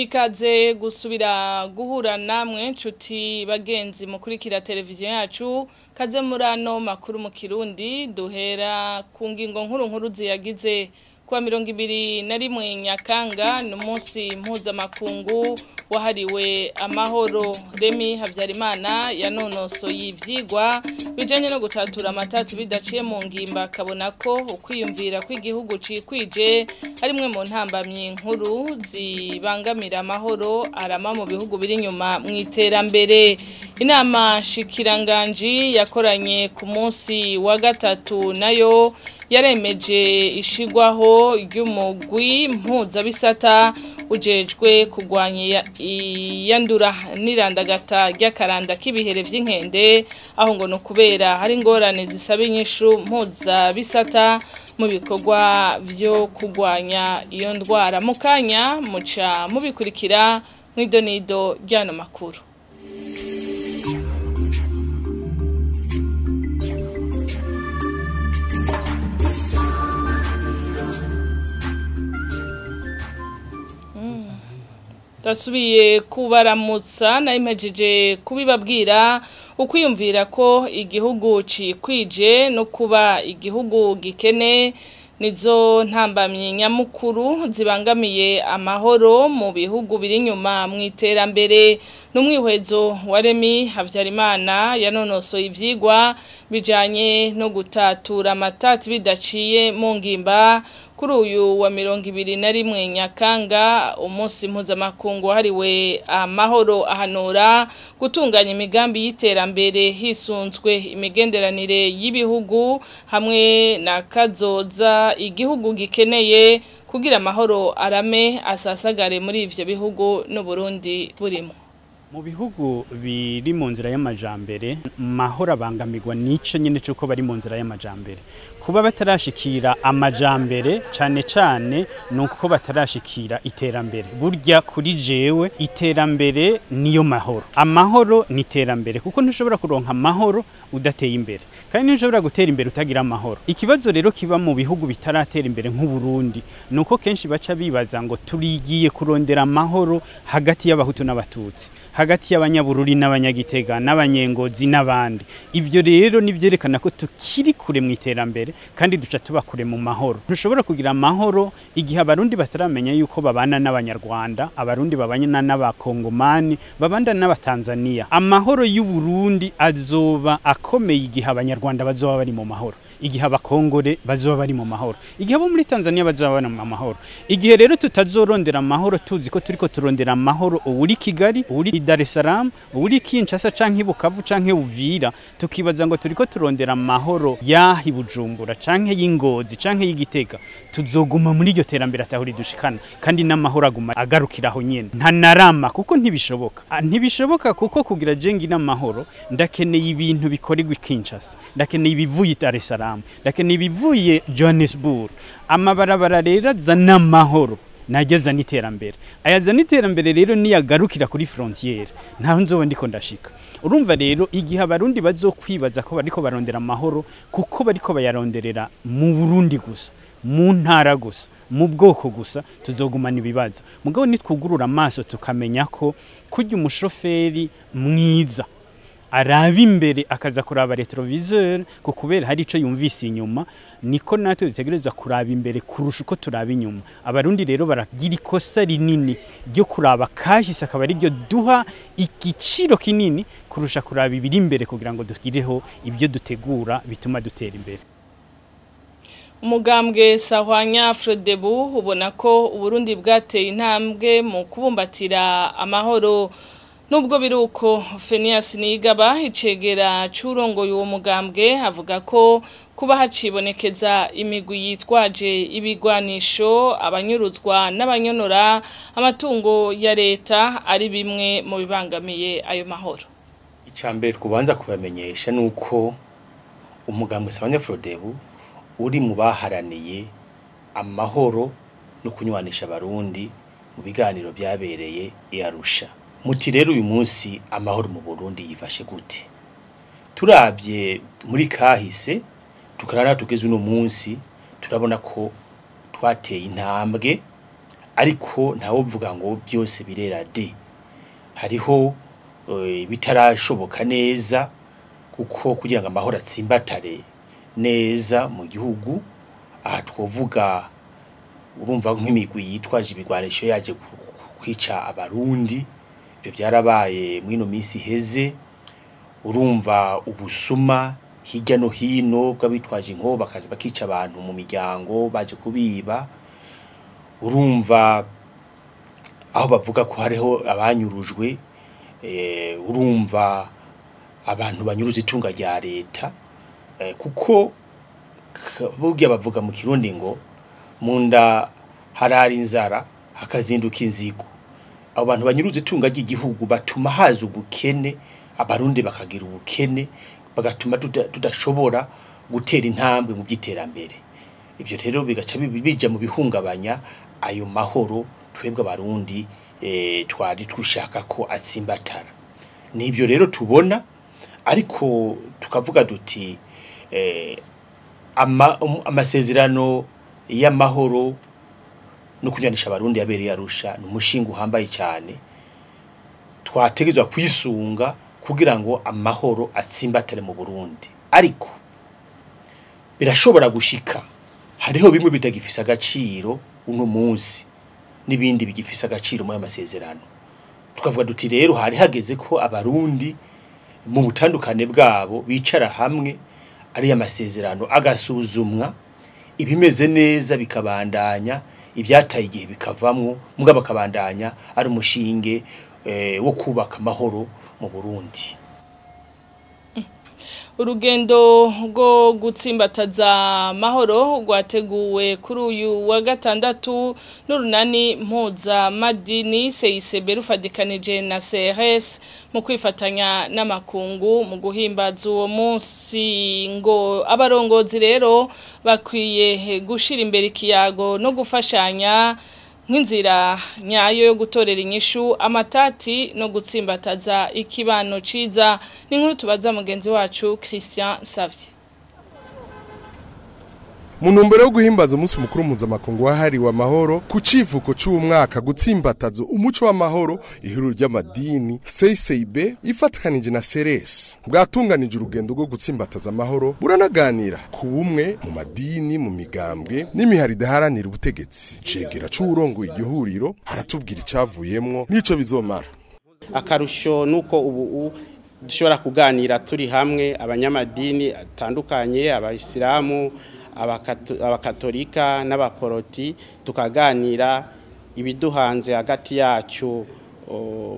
Nikaze gusubira guhura namwe nshuti bagenzi mukurikira televiziyo yacu kaze murano makuru mu Kirundi duhera ku ngingo nkuru nkuru ziyagize kuwa 21 Nyakanga n'umunsi mpuzamakungu wahariwe amahoro. Remy Havyarimana yanonosoye ivyigwa bijanye no gutatura amatati bidaciye mu ngimba, akabona ko ukwiyumvira kw'igihugu cikwije arimwe mu ntambamyi nkuru zibangamira amahoro arama mu bihugu biri inyuma mu iterambere. Inama shikiranganji yakoranye ku munsi wa gatatu nayo yaremeje ishigwaho ry'umugwi mpuzabisata ujejwe kugwanya iyandura n'irandagata ry'akaranda k'ibihere vy'inkende, aho ngo no kubera hari ingorane zisaba inyishu mpuzabisata mu bikorwa vyo kugwanya iyo ndwara. Mukanya muca mubikurikira mw'idonido ry'ano makuru. Tasubiye kubaramutsa na imejije kubibabwira ukwiyumvira ko igihugu cikwije no kuba igihugu gikene nizo ntambamye nyamukuru zibangamiye amahoro mu bihugu biri inyuma mu iterambere. N'umwihwezo wa Remy Havyarimana yanonosoye ivyigwa bijanye no gutatura amatati bidaciye mu ngimba. Kuri uyu wa 21 Nyakanga umunsi mpuzamakungu wahariwe amahoro ahanura gutunganya imigambi y'iterambere hisunzwe imigenderanire y'ibihugu hamwe na kazoza igihugu gikeneye kugira amahoro arame asasagare muri ivyo bihugu n'Uburundi burimo. Mu bihugu biri mu nzira y'amajambere mahoro abangamirwa nico nyene cuko bari mu nzira y'amajambere. Kuba batarashikira amajambere cane cane nuko batarashikira iterambere. Burya kuri jewe iterambere niyo mahoro. Amahoro ni iterambere kuko ntushobora kuronka amahoro udateye imbere. Kandi ntushobora gutera imbere utagira amahoro. Ikibazo rero kiba mu bihugu bitaratera imbere nk'u Burundi nuko kenshi baca bibaza ngo turigiye kurondera amahoro hagati y'abahutu n'abatutsi, hagati y'abanyabururi n'abanyagitega n'abanyengozi n'abandi. Ivyo rero nivyerekana ko tukiri kure mu iterambere kandi duca tuba kure mu mahoro. Ntushobora kugira amahoro igihe abarundi bataramenya yuko babana n'abanyarwanda, abarundi babanye n'abakongomani, babanda n'abatanzania. Amahoro y'u Burundi azoba akomeye igihe abanyarwanda bazoba bari mu mahoro, igihe abakongore bazoba bari mu mahoro, igihe abo muri Tanzania bazoba bari mu mahoro. Igihe rero tutazorondera amahoro tuzi ko turiko turondera amahoro uri Kigali, uri Dar es Salaam, uri Kinshasa canke Bukavu canke Uvira, tukibaza ngo turiko turondera amahoro yahi Bujumbura canke y'Ingozi canke y'Igitega, tuzoguma muri iryo terambere atahuri dushikana kandi n'amahoro aguma agarukiraho nyene. Ntanarama kuko ntibishoboka. Ntibishoboka kuko kugira jengi n'amahoro ndakeneye ibintu bikorerwa Kinshasa, ndakeneye ibivuye Dar es Salaam, ndakeneye ibivuye Johannesburg. Amabarabara rero azana amahoro nageza n'iterambere. Ayaza n'iterambere rero niyagarukira kuri frontiere ntaho nzoba ndiko ndashika. Urumva rero igihe abarundi bazokwibaza ko bariko barondera amahoro kuko bariko bayaronderera mu Burundi gusa, mu ntara gusa, mu bwoko gusa, tuzogumana ibibazo. Mugabo nitwugurura amaso tukamenya ko kurya umushoferi mwiza araba imbere akaza kuraba retroviseur ko kubera hari ico yumvise inyuma, niko natwe dutegerezwa kuraba imbere kurusha uko turaba inyuma. Abarundi rero baragira ikosa rinini ryo kuraba kahise akaba ari ryo duha igiciro kinini kurusha kuraba ibiri imbere kugira ngo dugireho ibyo dutegura bituma dutera imbere. Umugambwe Sahwanya Frodebu ubona ko Uburundi bwateye intambwe mu kubumbatira amahoro. Nubwo biruko Fenias Nigaba icegera curongoye uwo mugambwe avuga ko kuba hacibonekeza imigwi yitwaje ibigwanisho, abanyuruzwa n'abanyonora amatungo ya leta ari bimwe mu bibangamiye ayo mahoro. Icambere kubanza kubamenyesha nuko umugambwe Sahwanya Frodebu uri mu baharaniye amahoro no kunywanisha abarundi mu biganiro byabereye i Arusha. Muti rero uyu munsi amahoro mu Burundi yifashe gute? Turabye muri kahise tukarara tugeze uno munsi turabona ko twateye intambwe Ariko ntawovuga ngo byose birera de, hariho bitarashoboka neza, kuko kugira ngo amahoro atsimbatare neza mu gihugu, aha twovuga urumva nk'imigwi yitwaje ibigwanisho yaje kwica abarundi, ibyo byarabaye mwino minsi iheze. Urumva ubusuma hirya no hino bw'abitwaje inkoho bakaza bakica abantu mu miryango baje kubiba. Urumva aho bavuga ko hariho abanyurujwe, urumva abantu banyuruza itunga rya leta, kuko burya bavuga mu Kirundi ngo munda harara inzara hakazinduka inzigo. Abo bantu banyuruza itunga ry'igihugu batuma haza ubukene, abarundi bakagira ubukene, bagatuma tudashobora gutera intambwe mu by'iterambere. Ibyo rero bigaca bija mu bihungabanya ayo mahoro twebwe abarundi twari dushaka ko atsimbatara. Nibyo rero tubona, ariko tukavuga duti amasezerano y'amahoro no kunyanisha abarundi yabereye Arusha ni umushinga uhambaye cyane twategezwa kwisunga kugira ngo amahoro atsimbatare mu Burundi. Ariko birashobora gushika hariho bimwe bitagifisa agaciro uno munsi n'ibindi bigifisa agaciro mu amasezerano. Tukavuga duti rero hari hageze ko abarundi mu butandukane bwabo bicara hamwe, ari amasezerano agasuzumwa, ibimeze neza bikabandanya, ibyataye igihe bikavamwo, mugabo bakabandanya ari umushinge wo kubaka amahoro mu Burundi. Urugendo rwo gutsimbataza amahoro rwateguwe kuri uyu wa gatandatu n'urunani mpuzamadini CICB rufadikanije na CRS mu kwifatanya n'amakungu mu guhimbaza uwo munsi. Ngo abarongozi rero bakwiye gushira imbere ikiyago no gufashanya nk'inzira nyayo yo gutorera inyishu amatati no gutsimbataza ikibano ciza. Ni nkuru tubaza mugenzi wacu Christian Savier. Mu ntumbero yo guhimbaza umunsi mukuru mpuzamakungu wahariwe amahoro ku civuko c'umwaka gutsimbataza umuco w'amahoro, ihuriro ry'amadini CICB ifatikanije na CRS bwatunganije urugendo rwo gutsimbataza amahoro, buranaganira ku bumwe mu madini, mu migambwe n'imihari idaharanira ubutegetsi. Cegera c'uwurongoye igihuriro haratubwira icavuyemwo n'ico bizomara. Akarusho nuko ubu dushobora kuganira turi hamwe, abanyamadini atandukanye, abayisilamu, abakatolika n'abaporoti, tukaganira ibiduhanze hagati yacu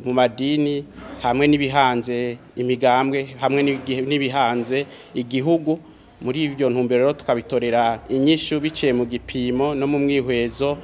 mu madini, hamwe n'ibihanze imigambwe, hamwe n'ibihanze igihugu. Muri ibyo ntumbero tukabitorera inyishu biciye mu gipimo no mu mwihwezo,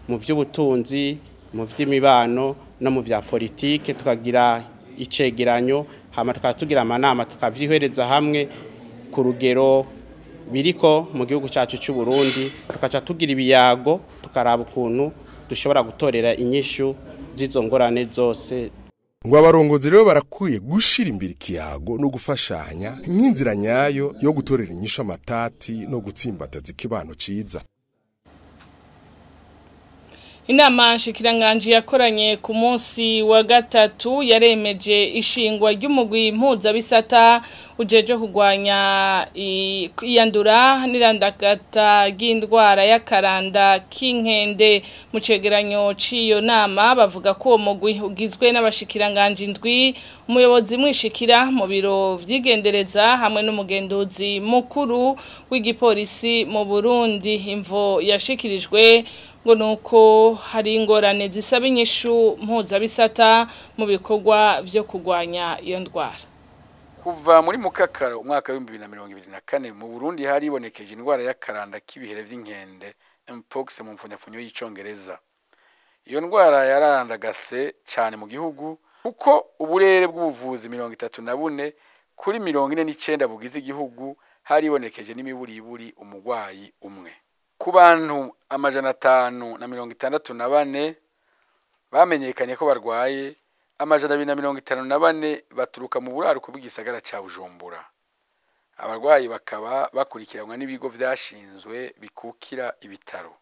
mu by'ubutunzi, mu by'imibano no mu vya politike, tukagira icegeranyo hama tukatugira amanama tukavyihwereza hamwe ku rugero biriko mu gihugu cyacu cy'u Burundi, tukaca tugira ibiyago tukaraba ukuntu dushobora gutorera inyishu z'izo ngorane zose. Ngo abarongozi rero barakwiye gushira imbere ikiyago no gufashanya nk'inzira nyayo yo gutorera inyishu amatati no gutsimbataza ikibano ciza. Inama nshikiranganji yakoranye ku munsi wa gatatu yaremeje ishingwa ry'umugwi mpuzabisata ujeje kugwanya iyandura n'irandagata ry'indwara y'akaranda k'inkende. Mu cegeranyo c'iyo nama bavuga ko uwo mugwi ugizwe n'abashikiranganji indwi, umuyobozi mwishikira mu biro vyigendereza hamwe n'umugenduzi mukuru w'igipolisi mu Burundi. Imvo yashikirijwe ngo nuko hari ingorane zisaba inyishu mpuzabisata mu bikorwa vyo kugwanya iyo ndwara. Kuva muri mukakaro umwaka wa 2024 mu Burundi haribonekeje indwara y'akaranda k'ibihere vy'inkende mpox mu mfunyafunyo y'icongereza. Iyo ndwara yararandagase cyane mu gihugu, kuko uburere bw'ubuvuzi 34 kuri 49 bugize igihugu haribonekeje n'imiburiburi umugwayi umwe. Ku bantu 564 bamenyekanye ko barwaye, 254 baturuka mu buraruko bw'igisagara ca Bujumbura. Abarwayi bakaba bakurikiranwa n'ibigo vyashinzwe bikukira ibitaro.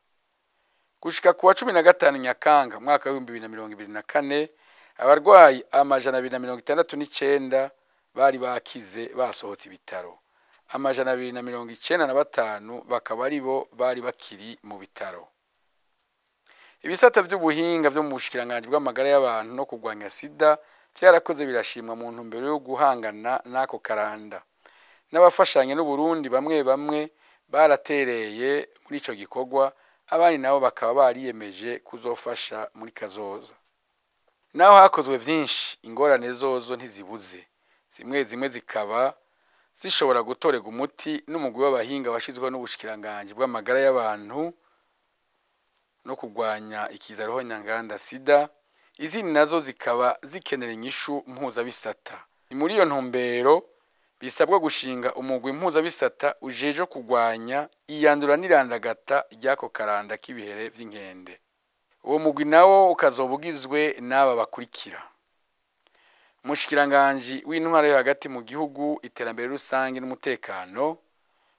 Gushika kuwa 15 Nyakanga mwaka wa 2024, abarwayi 269 bari bakize basohotse ibitaro, 295 bakaba aribo bari bakiri mu bitaro. Ibisata vy'ubuhinga vyo mu bushikiranganji bw'amagara y'abantu no kurwanya sida vyarakoze birashimwa mu ntumbero yo guhangana n'ako karanda. N'abafashanya n'Uburundi bamwe bamwe baratereye muri ico gikorwa, abandi nabo bakaba bariyemeje kuzofasha muri kazoza. Naho hakozwe vyinshi, ingorane zozo ntizibuze, zimwe zimwe zikaba zishobora gutorerwa umuti n'umugwi w'abahinga washizweho n'ubushikiranganji bw'amagara y'abantu no kurwanya ikiza ruhonyanganda sida, izindi nazo zikaba zikenera inyishu mpuzabisata. Ni muri iyo ntumbero bisabwa gushinga umugwi mpuzabisata ujeje kurwanya iyandura n'irandagata ry'ako karanda k'ibihere vy'inkende. Uwo mugwi nawo ukazoba ugizwe n'aba bakurikira: umushikiranganji w'intwaro yo hagati mu gihugu, iterambere rusange n'umutekano,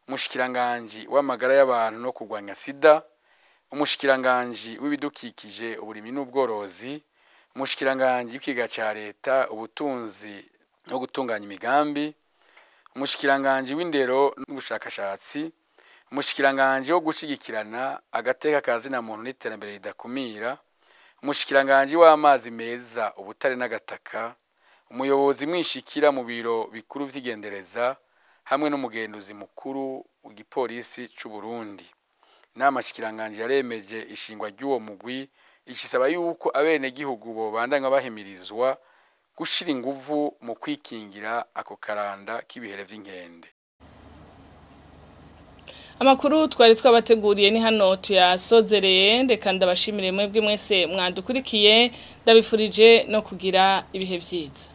umushikiranganji w'amagara y'abantu no kurwanya sida, umushikiranganji w'ibidukikije, uburimyi n'ubworozi, umushikiranganji w'ikiga ca leta, ubutunzi no gutunganya imigambi, umushikiranganji w'indero n'ubushakashatsi, umushikiranganji wo gushigikirana agateka ka zina muntu n'iterambere ridakumira, umushikiranganji w'amazi meza, ubutare n'agataka, umuyobozi mwishikira mu biro bikuru vy'igendereza hamwe n'umugenduzi mukuru w'igipolisi c'u Burundi. Inama shikiranganji yaremeje ishingwa ry'uwo mugwi, icisaba yuko abenegihugu bobandanywa bahimirizwa gushira inguvu mu kwikingira ako karanda k'ibihere vy'inkende. Amakuru twari twabateguriye ni hano tuyasozereye, ndeka ndabashimire mwebwe mwese mwadukurikiye, ndabifurije no kugira ibihe vyiza.